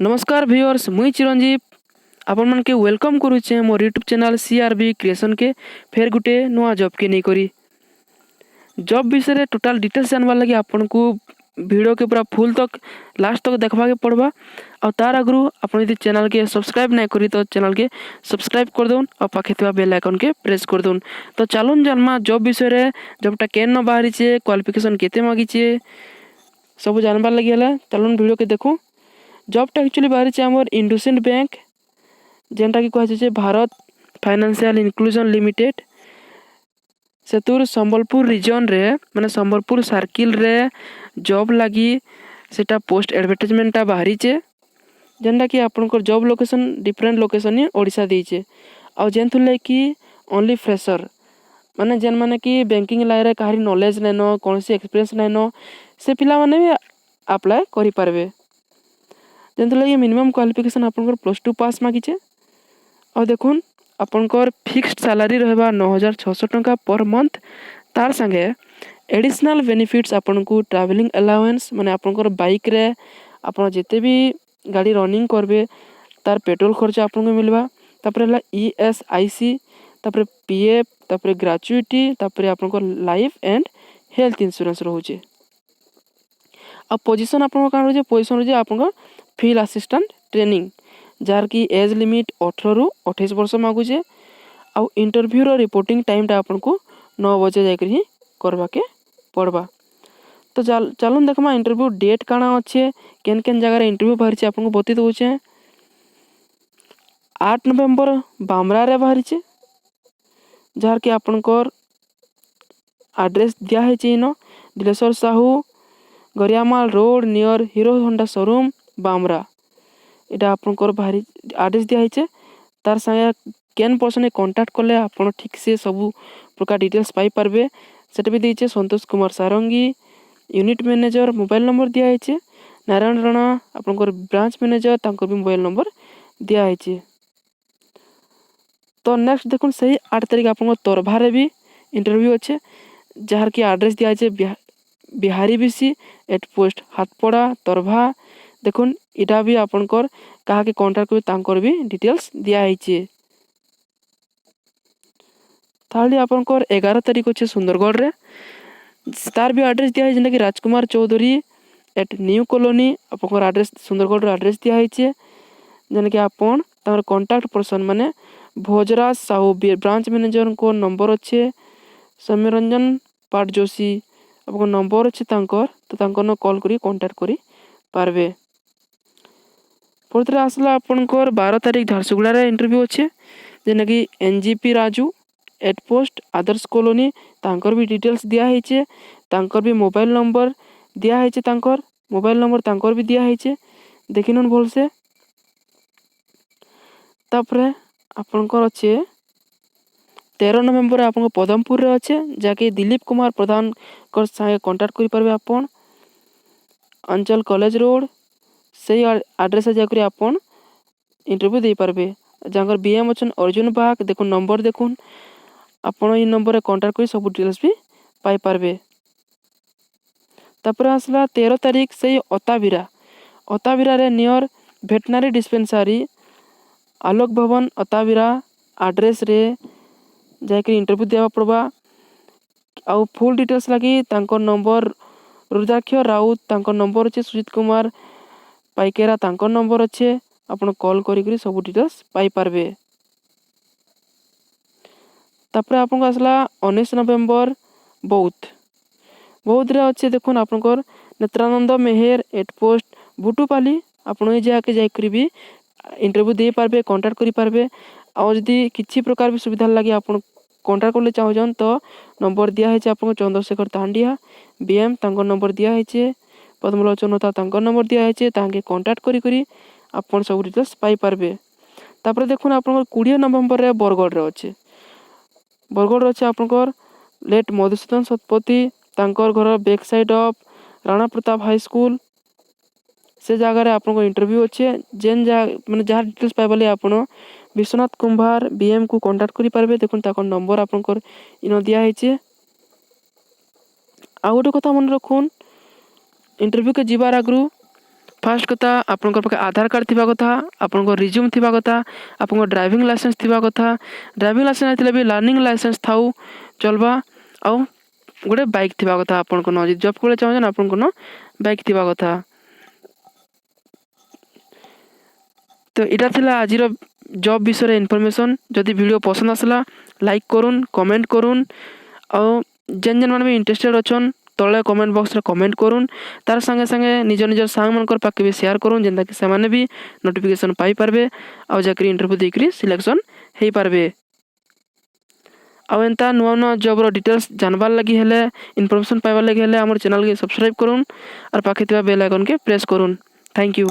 ନମସ୍କାର ଭିଉଅର୍ସ, ମୁଇଁ ଚିରଞ୍ଜୀବ ଆପଣମାନକେ welcome କରୁଛେ ମୋର ୟୁଟ୍ୟୁବ୍ ଚ୍ୟାନେଲ୍ ସିଆର୍ବି କ୍ରିଏସନ୍କେ ଫେର୍ ଗୁଟେ ନୂଆ ଜବ୍କେ ନେଇକରି। ଜବ୍ ବିଷୟରେ ଟୋଟାଲ୍ ଡିଟେଲ୍ସ ଜାନବାର୍ ଲାଗି ଆପଣଙ୍କୁ ଭିଡ଼ିଓକେ ପୁରା ଫୁଲ୍ ତକ୍, ଲାଷ୍ଟ ତକ୍ ଦେଖବାକେ ପଡ଼ବା। ଆଉ ତାର୍ ଆଗରୁ ଆପଣ ଯଦି ଚ୍ୟାନେଲ୍କେ ସବସ୍କ୍ରାଇବ୍ ନାଇଁ କରି, ତ ଚ୍ୟାନେଲ୍କେ ସବସ୍କ୍ରାଇବ୍ କରିଦଉନ୍ ଆଉ ପାଖେ ଥିବା ବେଲ୍ ଆଇକନ୍କେ ପ୍ରେସ୍ କରିଦଉନ୍। ତ ଚାଲୁନ୍ ଜାନମା ଜବ୍ ବିଷୟରେ। ଜବ୍ଟା କେନ୍ ନ ବାହାରିଛେ, କ୍ୱାଲିଫିକେସନ୍ କେତେ ମାଗିଛେ, ସବୁ ଜାନବାର୍ ଲାଗି ହେଲେ ଚାଲୁନ୍ ଭିଡ଼ିଓକେ ଦେଖୁଁ। ଜବ୍ଟା ଆକ୍ଚୁଆଲି ବାହାରିଛେ ଆମର୍ ଇଣ୍ଡସ୍ଇଣ୍ଡ ବ୍ୟାଙ୍କ, ଯେନ୍ଟାକି କୁହାଯାଉଛି ଭାରତ ଫାଇନାନ୍ସିଆଲ୍ ଇନକ୍ଲୁଜନ୍ ଲିମିଟେଡ୍। ସେଥୁର୍ ସମ୍ବଲପୁର ରିଜନ୍ରେ, ମାନେ ସମ୍ବଲପୁର ସାର୍କିଲ୍ରେ ଜବ୍ ଲାଗି ସେଟା ପୋଷ୍ଟ ଆଡ଼ଭର୍ଟାଇଜମେଣ୍ଟଟା ବାହାରିଛେ, ଯେନ୍ଟାକି ଆପଣଙ୍କର ଜବ୍ ଲୋକେସନ୍ ଡିଫରେଣ୍ଟ ଲୋକେସନ୍ ହିଁ ଓଡ଼ିଶା ଦେଇଛେ। ଆଉ ଯେନ୍ଥିର୍ ଲାଗି କି ଓନ୍ଲି ଫ୍ରେସର୍, ମାନେ ଯେନ୍ମାନେ କି ବ୍ୟାଙ୍କିଂ ଲାଇନ୍ରେ କାହାରି ନଲେଜ୍ ନାଇଁନ, କୌଣସି ଏକ୍ସପିରିଏନ୍ସ ନାଇଁନ, ସେ ପିଲାମାନେ ବି ଆପ୍ଲାଏ କରିପାରବେ। ଯେନ୍ଥିର୍ ଲାଗି ମିନିମମ୍ କ୍ୱାଲିଫିକେସନ୍ ଆପଣଙ୍କର +2 ପାସ୍ ମାଗିଛେ। ଆଉ ଦେଖୁନ୍, ଆପଣଙ୍କର ଫିକ୍ସଡ ସାଲାରୀ ରହିବା 9600 ଟଙ୍କା ପର୍ ମନ୍ଥ। ତାର୍ ସାଙ୍ଗେ ଏଡ଼ିସନାଲ୍ ବେନିଫିଟ୍ସ ଆପଣଙ୍କୁ ଟ୍ରାଭେଲିଂ ଆଲାୱେନ୍ସ, ମାନେ ଆପଣଙ୍କର ବାଇକ୍ରେ ଆପଣ ଯେତେ ବି ଗାଡ଼ି ରନିଂ କରିବେ, ତାର ପେଟ୍ରୋଲ ଖର୍ଚ୍ଚ ଆପଣଙ୍କୁ ମିଳିବା। ତାପରେ ହେଲା ଇଏସ୍ଆଇସି, ତାପରେ ପିଏଫ୍, ତାପରେ ଗ୍ରାଚୁଇଟି, ତାପରେ ଆପଣଙ୍କର ଲାଇଫ୍ ଆଣ୍ଡ ହେଲ୍ଥ ଇନ୍ସୁରାନ୍ସ ରହୁଛେ। ଆଉ ପୋଜିସନ୍ ଆପଣଙ୍କ କାଣା ରହୁଛେ? ପୋଜିସନ୍ ରହୁଛେ ଆପଣଙ୍କ ଫିଲ୍ଡ ଆସିଷ୍ଟାଣ୍ଟ ଟ୍ରେନିଂ, ଯାହାକି ଏଜ୍ ଲିମିଟ୍ 18ରୁ 28 ବର୍ଷ ମାଗୁଛେ। ଆଉ ଇଣ୍ଟରଭ୍ୟୁର ରିପୋର୍ଟିଂ ଟାଇମ୍ଟା ଆପଣଙ୍କୁ 9 ବଜେ ଯାଇକରି ହିଁ କରବାକେ ପଡ଼ବା। ତ ଚାଲୁନ୍ ଦେଖମା ଇଣ୍ଟରଭ୍ୟୁ ଡେଟ୍ କାଣା ଅଛେ, କେନ୍ କେନ୍ ଜାଗାରେ ଇଣ୍ଟରଭ୍ୟୁ ବାହାରିଛେ, ଆପଣଙ୍କୁ ବତେଇ ଦଉଛେ। 8 ନଭେମ୍ବର ବାମରାରେ ବାହାରିଛେ, ଯାହାକି ଆପଣଙ୍କର ଆଡ୍ରେସ୍ ଦିଆ ହେଇଛେ in, Dileswar Sahu, Gariamal road, near Hero Honda showroom, Bamra. ଏଇଟା ଆପଣଙ୍କର ବାହାରି ଆଡ୍ରେସ୍ ଦିଆହେଇଛେ। ତାର୍ ସାଙ୍ଗେ କେନ୍ ପର୍ସନ୍ କଣ୍ଟାକ୍ଟ କଲେ ଆପଣ ଠିକ୍ସେ ସବୁ ପ୍ରକାର ଡିଟେଲ୍ସ ପାଇପାରବେ, ସେଟା ବି ଦେଇଛେ। Santosh Kumar Sarangi, unit manager, mobile number ଦିଆହେଇଛେ। ନାରାୟଣ ରଣା, ଆପଣଙ୍କର ବ୍ରାଞ୍ଚ ମ୍ୟାନେଜର, ତାଙ୍କର ବି ମୋବାଇଲ ନମ୍ବର ଦିଆହେଇছে। ତ ନେକ୍ସଟ ଦେଖୁନ୍, ସେଇ 8 ତାରିଖ ଆପଣଙ୍କ ତରଭାରେ ବି ଇଣ୍ଟରଭ୍ୟୁ ଅଛେ, ଯାହାର କି ଆଡ୍ରେସ୍ ଦିଆହେଇছে Bihari B C, at post Hatapada, Tarbha. ଦେଖୁନ୍, ଇଟା ବି ଆପଣଙ୍କର କାହାକେ କଣ୍ଟାକ୍ଟ କରିବେ, ତାଙ୍କର ବି ଡିଟେଲ୍ସ ଦିଆହେଇছে। ତାହେଲେ ଆପଣଙ୍କର 11 ତାରିଖ ଅଛେ ସୁନ୍ଦରଗଡ଼ରେ। ତାର ବି ଆଡ୍ରେସ୍ ଦିଆହେଇଛି, ଯେନ୍ଟାକି ରାଜକୁମାର ଚୌଧୁରୀ, ଏଟ୍ ନ୍ୟୁ କଲୋନୀ। ଆପଣଙ୍କର ଆଡ୍ରେସ୍, ସୁନ୍ଦରଗଡ଼ର ଆଡ୍ରେସ୍ ଦିଆହେଇছে, ଯେନ୍ଟାକି ଆପଣ ତାଙ୍କର କଣ୍ଟାକ୍ଟ ପର୍ସନ୍ ମାନେ ଭୋଜରାଜ ସାହୁ, ବ୍ରାଞ୍ଚ ମ୍ୟାନେଜରଙ୍କ ନମ୍ବର ଅଛେ। ସୌମ୍ୟରଞ୍ଜନ ପାଟଯୋଶୀ, ଆପଣଙ୍କ ନମ୍ବର ଅଛି ତାଙ୍କର, ତ ତାଙ୍କର କଲ୍ କରି କଣ୍ଟାକ୍ଟ କରି ପାରବେ। ପରଥିରେ ଆସିଲା ଆପଣଙ୍କର 12 ତାରିଖ ଝାରସୁଗୁଡ଼ାରେ ଇଣ୍ଟରଭ୍ୟୁ ଅଛେ, ଯେନ୍ଟାକି N G P Raju, at post Adarsh colony. ତାଙ୍କର ବି ଡିଟେଲ୍ସ ଦିଆହେଇଛେ, ତାଙ୍କର ବି ମୋବାଇଲ ନମ୍ବର ଦିଆହେଇଛେ, ତାଙ୍କର ମୋବାଇଲ ନମ୍ବର ତାଙ୍କର ବି ଦିଆହେଇଛେ, ଦେଖିନୁନ୍ ଭଲସେ। ତାପରେ ଆପଣଙ୍କର ଅଛେ 13 ନଭେମ୍ବର ଆପଣଙ୍କ ପଦମପୁରରେ ଅଛେ, ଯାହାକି ଦିଲ୍ଲୀପ କୁମାର ପ୍ରଧାନଙ୍କ ସାଙ୍ଗେ କଣ୍ଟାକ୍ଟ କରିପାରିବେ ଆପଣ। ଅଞ୍ଚଲ କଲେଜ ରୋଡ଼, ସେଇ ଆଡ୍ରେସ୍ରେ ଯାଇକରି ଆପଣ ଇଣ୍ଟରଭ୍ୟୁ ଦେଇପାରିବେ। ଯାଙ୍କର ବି ଏମ୍ ଅଛନ୍ ଅର୍ଜୁନ ବାଗ। ଦେଖୁନ୍, ନମ୍ବର ଦେଖୁନ୍, ଆପଣ ଏଇ ନମ୍ବରରେ କଣ୍ଟାକ୍ଟ କରି ସବୁ ଡିଟେଲ୍ସ ବି ପାଇପାରିବେ। ତାପରେ ଆସିଲା 13 ତାରିଖ ସେଇ ଅତାବିରା। ଅତାବିରାରେ ନିୟର ଭେଟନାରୀ ଡିସ୍ପେନ୍ସାରୀ, ଆଲୋକ ଭବନ, ଅତାବିରା ଆଡ୍ରେସ୍ରେ ଯାଇକରି ଇଣ୍ଟରଭ୍ୟୁ ଦେବାକୁ ପଡ଼ବା। ଆଉ ଫୁଲ୍ ଡିଟେଲ୍ସ ଲାଗି ତାଙ୍କ ନମ୍ବର ରୁଦ୍ରାକ୍ଷ ରାଉତ, ତାଙ୍କ ନମ୍ବର ଅଛି। ସୁଜିତ କୁମାର ପାଇକେରା, ତାଙ୍କ ନମ୍ବର ଅଛେ। ଆପଣ କଲ୍ କରିକିରି ସବୁ ଡିଟେଲ୍ସ ପାଇପାରିବେ। ତାପରେ ଆପଣଙ୍କୁ ଆସିଲା 19 ନଭେମ୍ବର ବୌଦ୍ଧ। ବୌଦ୍ଧରେ ଅଛି, ଦେଖୁନ୍, ଆପଣଙ୍କର ନେତ୍ରାନନ୍ଦ ମେହେର, ଏଟ୍ ପୋଷ୍ଟ ବୁଟୁପାଲି। ଆପଣ ଏଇ ଜାଗାକେ ଯାଇକରି ବି ଇଣ୍ଟରଭ୍ୟୁ ଦେଇପାରିବେ, କଣ୍ଟାକ୍ଟ କରିପାରିବେ। ଆଉ ଯଦି କିଛି ପ୍ରକାର ବି ସୁବିଧା ଲାଗି ଆପଣ କଣ୍ଟାକ୍ଟ କଲେ ଚାହୁଁଛନ୍, ତ ନମ୍ବର ଦିଆହେଇছে ଆପଣଙ୍କ ଚନ୍ଦ୍ରଶେଖର ତାଣ୍ଡିଆ, ବି ଏମ୍, ତାଙ୍କ ନମ୍ବର ଦିଆହେଇছে। ପଦ୍ମଲୋଚନ ହୋତା, ତାଙ୍କ ନମ୍ବର ଦିଆହେଇছে। ତାଙ୍କେ କଣ୍ଟାକ୍ଟ କରି କରି ଆପଣ ସବୁ ଡିଟେଲ୍ସ ପାଇପାରିବେ। ତାପରେ ଦେଖୁନ୍, ଆପଣଙ୍କର 20 ନଭେମ୍ବରରେ ବରଗଡ଼ରେ ଅଛି। ବରଗଡ଼ରେ ଅଛି ଆପଣଙ୍କର ଲେଟ୍ ମଧୁସୂଦନ ଶତପଥୀ, ତାଙ୍କର ଘର back side of Rana Pratap high school, ସେ ଜାଗାରେ ଆପଣଙ୍କ ଇଣ୍ଟରଭ୍ୟୁ ଅଛେ। ଯେନ୍ ଜାଗା, ମାନେ ଯାହା ଡିଟେଲ୍ସ ପାଇବାର୍ ଲାଗି ଆପଣ ବିଶ୍ୱନାଥ କୁମ୍ଭାର, ବି ଏମ୍କୁ କଣ୍ଟାକ୍ଟ କରିପାରିବେ। ଦେଖୁନ୍, ତାଙ୍କର ନମ୍ବର ଆପଣଙ୍କର ଇନ ଦିଆହେଇছে। ଆଉ ଗୋଟେ କଥା ମନେ ରଖୁନ୍, ଇଣ୍ଟରଭ୍ୟୁକେ ଯିବାର ଆଗରୁ ଫାର୍ଷ୍ଟ କଥା, ଆପଣଙ୍କର ପାଖେ ଆଧାର କାର୍ଡ଼ ଥିବା କଥା, ଆପଣଙ୍କ ରିଜ୍ୟୁମ୍ ଥିବା କଥା, ଆପଣଙ୍କ ଡ୍ରାଇଭିଂ ଲାଇସେନ୍ସ ଥିବା କଥା। ଡ୍ରାଇଭିଂ ଲାଇସେନ୍ସ ନାଇଁ ଥିଲେ ବି ଲର୍ଣ୍ଣିଂ ଲାଇସେନ୍ସ ଥାଉ, ଚଲବା। ଆଉ ଗୋଟେ ବାଇକ୍ ଥିବା କଥା ଆପଣଙ୍କ ନ। ଯଦି ଜବ୍ କରିବାକୁ ଚାହୁଁଛନ୍, ଆପଣଙ୍କ ନ ବାଇକ୍ ଥିବା କଥା। ତ ଏଇଟା ଥିଲା ଆଜିର ଜବ୍ ବିଷୟରେ ଇନଫର୍ମେସନ୍। ଯଦି ଭିଡ଼ିଓ ପସନ୍ଦ ଆସିଲା, ଲାଇକ୍ କରୁନ୍, କମେଣ୍ଟ କରୁନ୍। ଆଉ ଯେନ୍ ଯେନ୍ ମାନେ ବି ଇଣ୍ଟରେଷ୍ଟେଡ଼ ଅଛନ୍, ତଳେ କମେଣ୍ଟ ବକ୍ସରେ କମେଣ୍ଟ କରୁନ୍। ତାର ସାଙ୍ଗେ ସାଙ୍ଗେ ନିଜ ନିଜ ସାଙ୍ଗମାନଙ୍କର ପାଖକେ ବି ସେୟାର କରୁନ୍, ଯେନ୍ତାକି ସେମାନେ ବି ନୋଟିଫିକେସନ୍ ପାଇପାରବେ ଆଉ ଯାଇକରି ଇଣ୍ଟରଭ୍ୟୁ ଦେଇକରି ସିଲେକ୍ସନ୍ ହେଇପାରବେ। ଆଉ ଏନ୍ତା ନୂଆ ନୂଆ ଜବ୍ର ଡିଟେଲ୍ସ ଜାନବାର୍ ଲାଗି ହେଲେ, ଇନଫର୍ମେସନ୍ ପାଇବାର୍ ଲାଗି ହେଲେ, ଆମର ଚ୍ୟାନେଲ୍କେ ସବସ୍କ୍ରାଇବ୍ କରୁନ୍ ଆର୍ ପାଖେ ଥିବା ବେଲ୍ ଆଇକନ୍କେ ପ୍ରେସ୍ କରୁନ୍। Thank you.